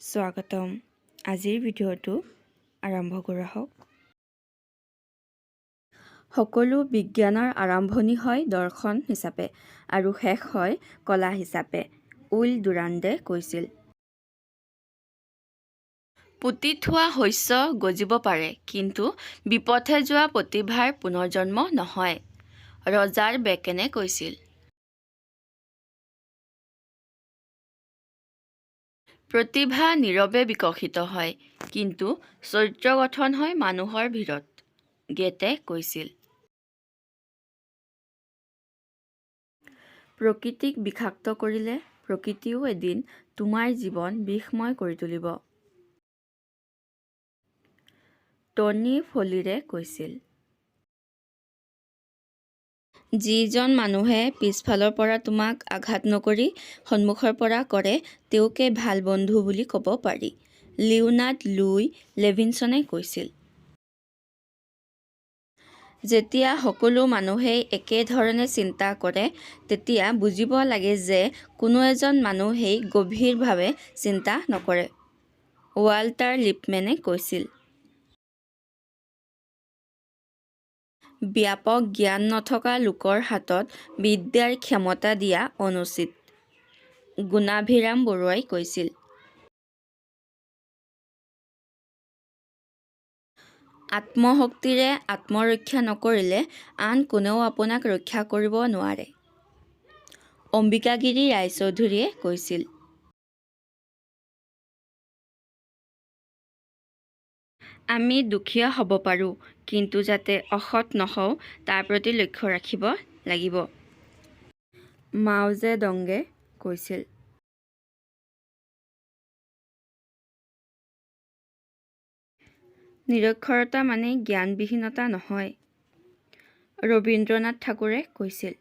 স্বাগতম। আজিৰ ভিডিঅ'টো আৰম্ভ কৰা হওক। সকলো বিজ্ঞানৰ আৰম্ভণি হয় দৰ্শন হিচাপে আৰু শেষ হয় কলা হিচাপে, will ডুৰাণ্ডে কৈছিল। পুতি থোৱা শস্য গজিব পাৰে, কিন্তু বিপথে যোৱা প্ৰতিভাৰ পুনৰ্জন্ম নহয়, ৰজাৰ বেকনে কৈছিল। প্ৰতিভা নীৰৱে বিকশিত হয়, কিন্তু চৰিত্ৰ গঠন হয় মানুহৰ ভিৰত, গ্যেটে কৈছিল। প্ৰকৃতিক বিষাক্ত কৰিলে প্ৰকৃতিয়েও এদিন তোমাৰ জীৱন বিষময় কৰি তুলিব, টনি ফলিৰে কৈছিল। যিজন মানুহে পিছফালৰ পৰা তোমাক আঘাত নকৰি সন্মুখৰ পৰা কৰে তেওঁকেই ভাল বন্ধু বুলি ক'ব পাৰি, লিওনাৰ্ড লুই লেভিনছনে কৈছিল। যেতিয়া সকলো মানুহেই একে ধৰণে চিন্তা কৰে তেতিয়া বুজিব লাগে যে কোনো এজন মানুহেই গভীৰভাৱে চিন্তা নকৰে, ৱাল্টাৰ লিপমেনে কৈছিল। ব্যাপক জ্ঞান নথকা লোকৰ হাতত বিদ্যাৰ ক্ষমতা দিয়া অনুচিত, গুণাভিৰাম বৰুৱাই কৈছিল। আত্মশক্তিৰে আত্মৰক্ষা নকৰিলে আন কোনেও আপোনাক ৰক্ষা কৰিব নোৱাৰে, অম্বিকাগিৰী ৰায়চৌধুৰীয়ে কৈছিল। আমি দুখীয়া হ'ব পাৰো, কিন্তু যাতে অসৎ নহওঁ তাৰ প্ৰতি লক্ষ্য ৰাখিব লাগিব, মাও জে ডংগে কৈছিল। নিৰক্ষৰতা মানেই জ্ঞানবিহীনতা নহয়, ৰবীন্দ্ৰনাথ ঠাকুৰে কৈছিল।